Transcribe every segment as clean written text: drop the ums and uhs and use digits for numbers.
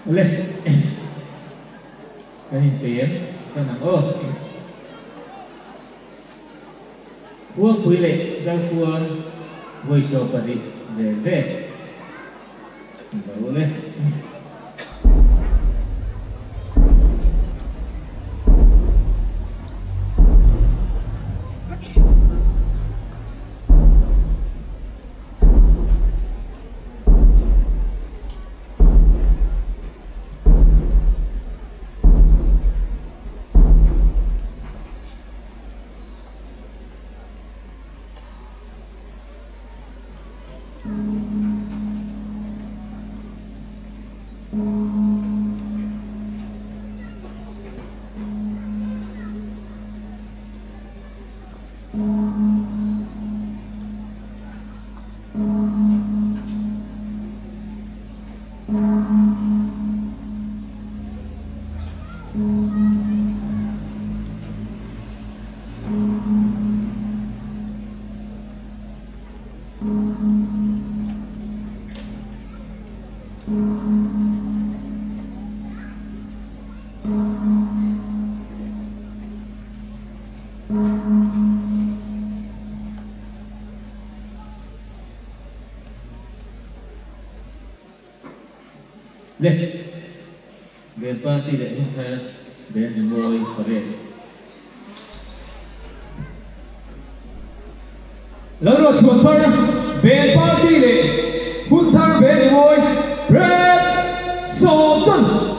Le kan inpeih em? Tan ang aw. Khuangpui leh Darkhua vawi 20 ve ve in va ru le. Le Band Party leh hun thar band rimawi parade. Lalruatchhuan thar Band Party leh hun thar band rimawi parade 10.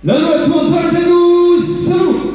Lalruatchhuan thar te nu salute.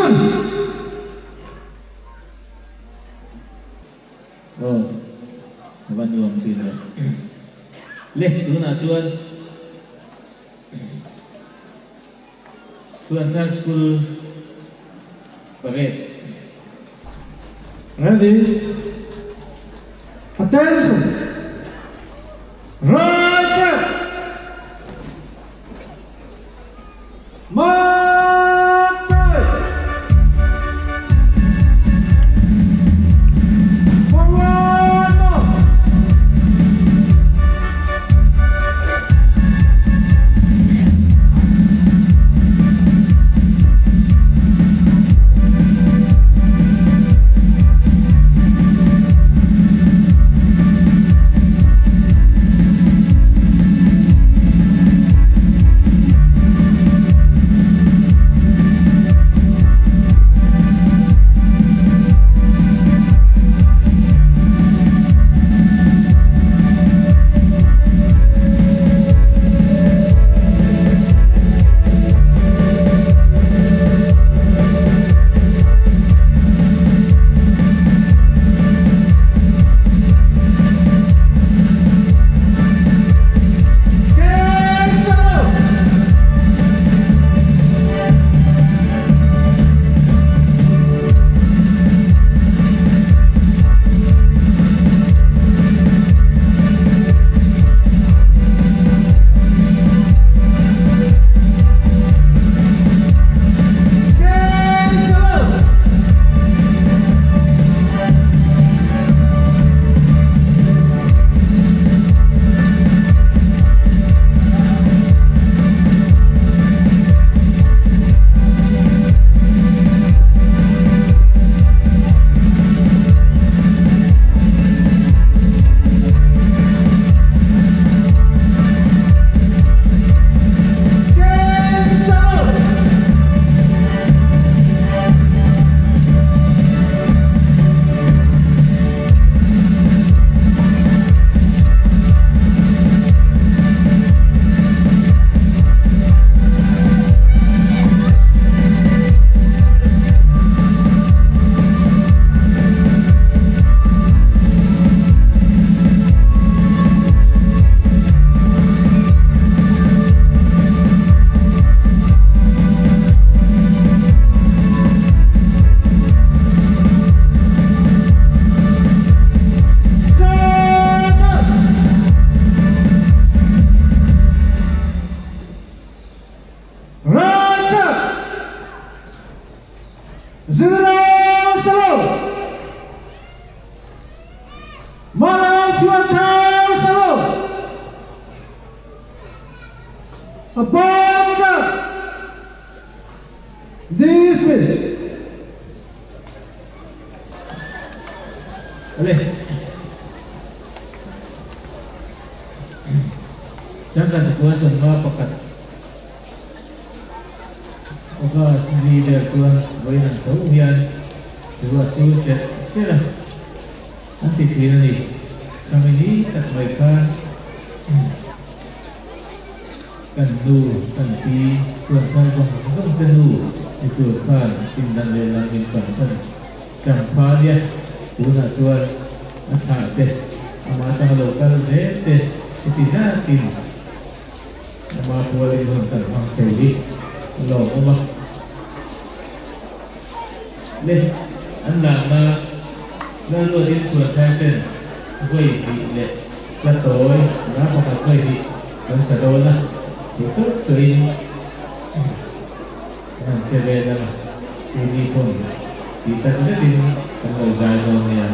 Attention! Aw, a va nuam thin le. Le, tunah chuan Chhuanthar School parade. Ready? Attention! Right step! March! Forward! March! Rajak Zero Salo Malaysia Salo Abandon Dismiss. Ale. Sangha zakua 51. August ni vel chuan vawiin ang tho hian ruah sur chet chet a, an ti thin a ni. Khami ni tak mai khan kan nu, kan pi chuan thar zawng zawng te nu ni tur khan indan lehlam in pansan chang pha nia. Tunah chuan a thlah te, ama atanga lo kal zel te heti zatin Ama pualin hun kan hmang thei hi a lawmawm a. Le, an lakna Lalruat in chuan thar ten vawi hnih leh tla tawi la pakhat vawi hnih kan sa dawn a, tih tawp chuahin kan han che vel ang a, keini pawn tih tak zetin kan lo zai dawn nia.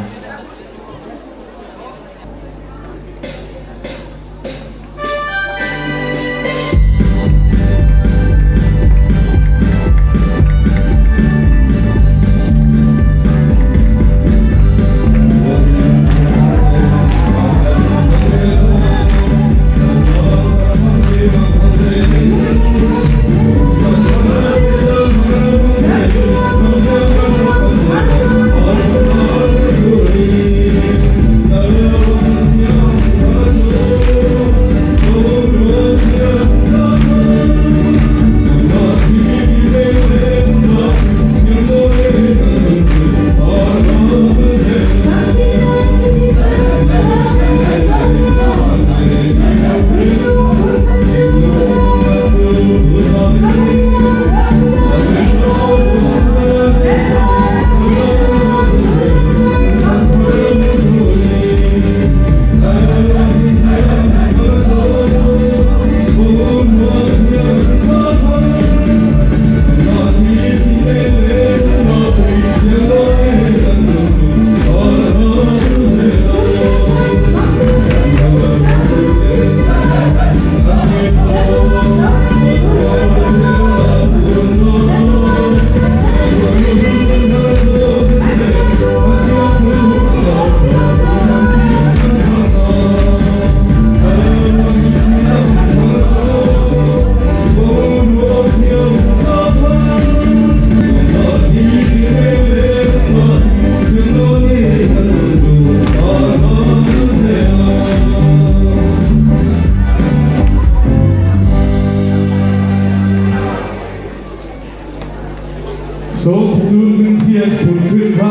hmingchhiat phur thin kha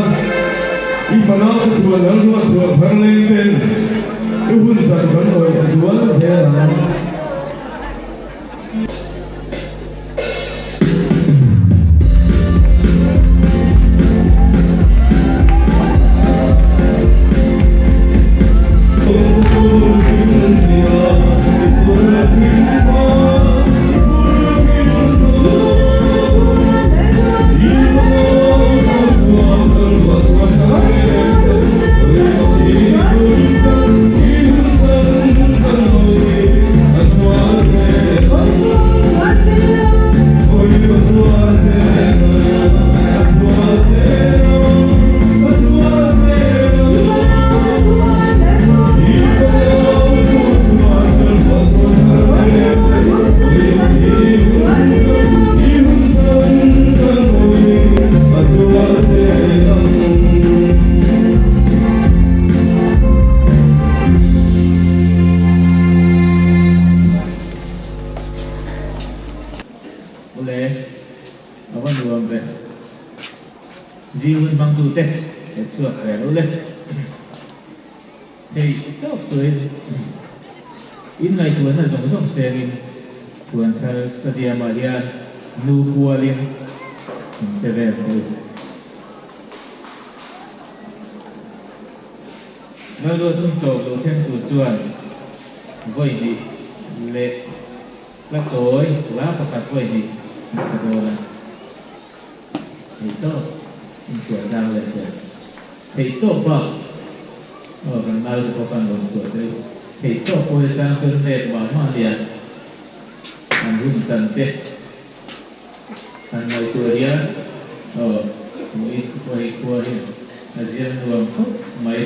i fanaute chhuah lal ruat chhuah phar leng ten i hun chan kan awih a zual zel ang. Awle, a va nuam ve. Zing hun hmangtute he chhuak ve lo le. Hei tawk chuan in ngaihtuahna zawng zawng sengin Chhuanthar Stadium-ah hian nu kualin in che vel teh u. Lalruat hun tawp lo thleng tur chuan vawi hnih leh hla tawi hla pakhat vawi hnih an sa dawn a. Theihtawp inchhuah tlang leh teh. Theihtawp bak aw kan naute pawh khan rawn chhuah teh u. Theihtawp pawh hi chang chuan nep mah mah nia an hun chan te han ngaihtuah hian aw hmuh in khua hi khua hian a zial nuam khawp mai.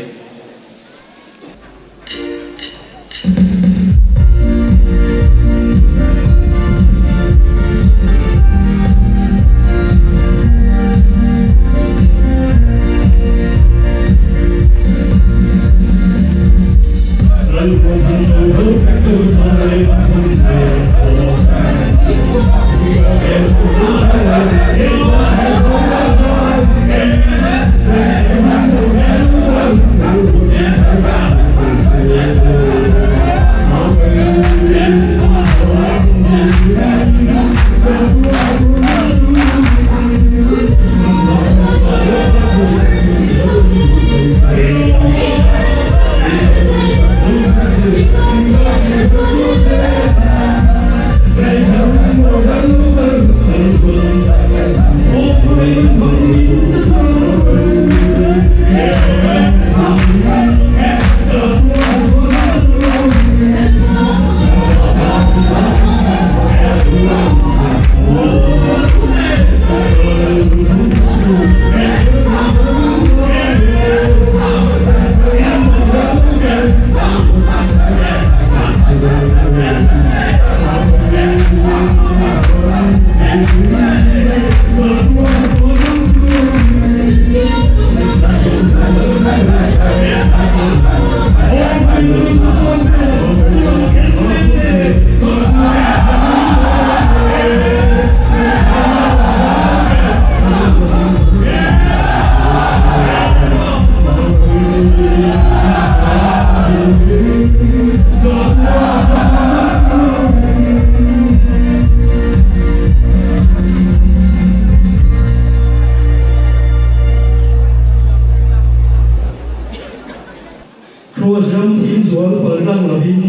Kraws ram thim zual pal tlang lovin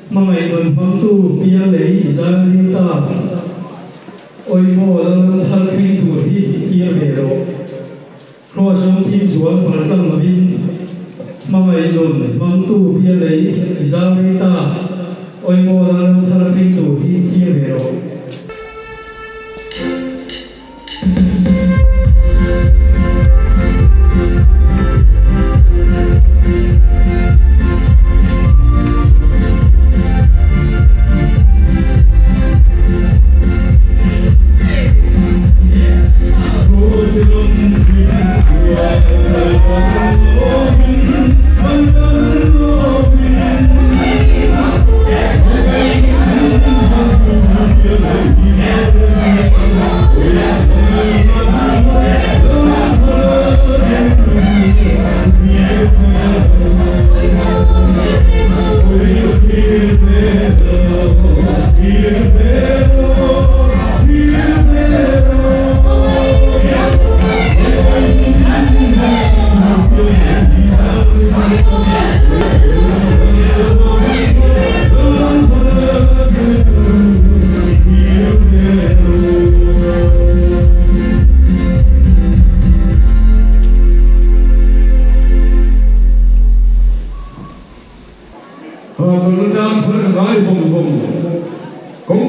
hmangaih nun hmangtu pial lei i zan ring ta. Awi maw Lalram thar thleng tur hi kir ve rawh. Kraws ram thim zual pal tlang lovin hmangaih nun hmangtu pial lei i zan ring ta. Awi maw Lalram thar thleng tur hi kir ve rawh.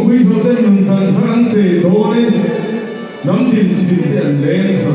Kawngpui zawh ten nun chan thar an chei dawn e, hnam din chi tin te an leng za.